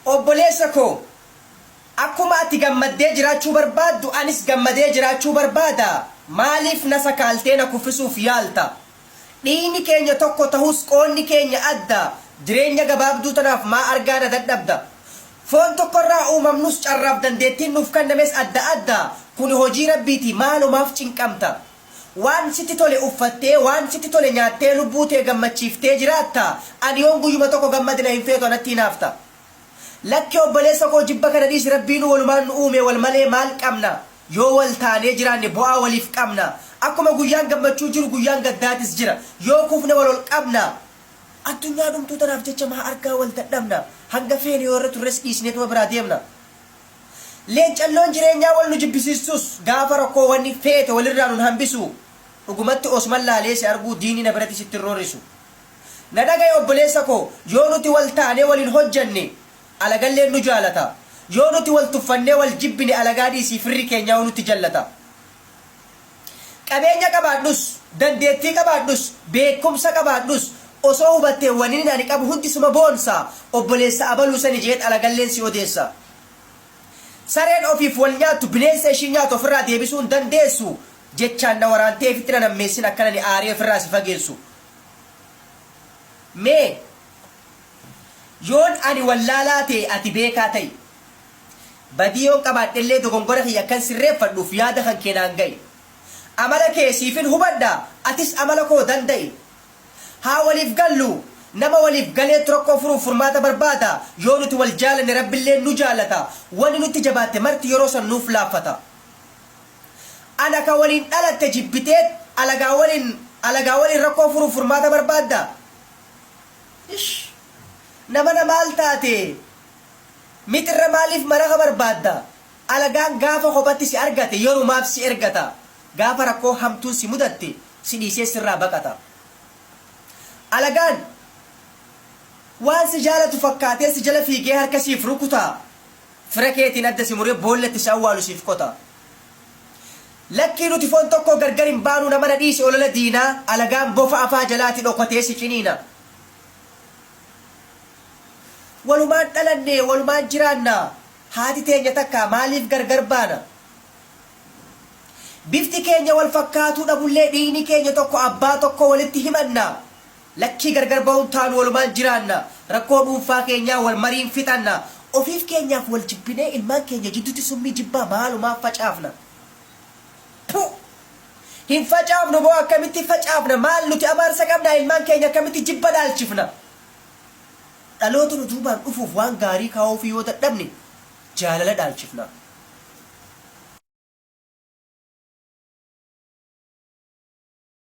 Obboleessa koo, akkuma ati gammaddee jiraachuu barbaaddu anis gammadee jiraachuu barbaada, maaliif na sakaaltee na kuffisuuf yaalta? Dhiigni keenya tokko tahus qoonni keenya adda, jireenya gabaabduu tanaaf maa argaa na dadhabda? Foon tokkorraa uumamnus carraaf dandeettiin nuuf kannames adda adda, kuni hojii Rabbiiti maalumaaf cinqamta? Waan sitti tole uffattee, waan sitti tole nyaattee lubbuu tee gammachiiftee jiraatta, ani yoon guyyuma tokko gammade na hin feetu anatti hinaafta. Lakki obboleessa koo jibba kana dhiisi Rabbiinuu walumaan nu uume wal malee maal qabna, yoo wal taanee jiraanne bu'aa waliif qabna. Akkuma guyyaan gammachuu jiru guyyaan gaddaatis jira, yoo kufne wal ol qabna. Addunyaa dhumtuu tanaaf jecha maa argaa wal dadhabna, hanga feene yoo irra turres dhiisneetuma biraa deemna. Leencalloon jireenyaa wal nu jibbisiistus gaafa rakkoo wanni feete walirraa nun hambisu. Dhugumatti osuman laalee si arguu diinni na biratti sitti hin roorrisu. Na dhaga'i obboleessa koo yoo nuti wal taanee waliin hojjanne alagalleen nu jaalata. Yoo nuti wal tuffannee wal jibbine alagaa dhiisii firri keenyaahuu nutti jallata. Qabeenya qabaadhus, dandeettii qabaadhus, beekkumsa qabaadhus osoo hubattee waninin ani qabu hundi suma boonsa, obboleessa abaluu sani je'eet alagalleen si odeessa. Sareen ofiif wal nyaattu bineensa ishii nyaatu ofirraa deebisuu hin dandeessu, jechaan na waraantee ifitti nan hammeessin akkan ani aaree ofirraa si fageessu. Mee yoon ani wallaalaa ta'e ati beekaa ta'i. Badii yoon qabaadhellee dogongora kiyya akkan sirreeffadhuuf yaada kan kee naan ga'i. Amala kee siifin hubadha, atis amala koo danda'i. Haa waliif gallu, nama waliif galeetu rakkoo furuuf furmaata barbaada, yoo nuti wal jaalanne Rabbilleen nu jaalata, wanni nutti jabaatte marti yeroo san nuuf laaffata. Ana ka waliin dhalatte jibbiteet alagaa waliin alagaa waliin rakkoo furuuf furmaata barbaadda? Ish! Namana maal taate? Mixirra maaliif maraqa barbaadda? Alagaan gaafa kophatti si argate yerumaaf si ergata. Gaafa rakkoo hamtuun si mudatte si dhiisee sirraa baqata. Alagaan waan si jaalatu fakkaatee si jala fiigee harka siif rukuta. Fira keetiin adda si muree boolla itti si awwaalu siif qota. Lakkii nuti foon tokkoo gargar hin baanuu namana dhiisi olola diinaa alagaan bofa afaa jalaati dhokatee si ciniina. Walumaan dhalanne walumaan jiraanna Haati teenya takka maaliif gargar baana Bifti keenya wal fakkaatuu dhabullee dhiigni keenya tokko abbaa tokko walitti himanna Lakkii gargar bahuun taanu walumaan jiraanna Rakkoo dhuunfaa keenyaa wal mariin fixanna Ofiif keenyaaf wal jibbinee ilmaan keenya jiddutti summii jibbaa maalumaaf facaafna Pu! Hin facaafnu boo akkamitti facaafna maal nuti abaarsa qabnaa ilmaan keenya akkamitti jibba dhaalchifna Dhaloota nu duubaan dhufuuf waan gaarii kaa'uufii yoo dadhabne jaalala dhaalchifna.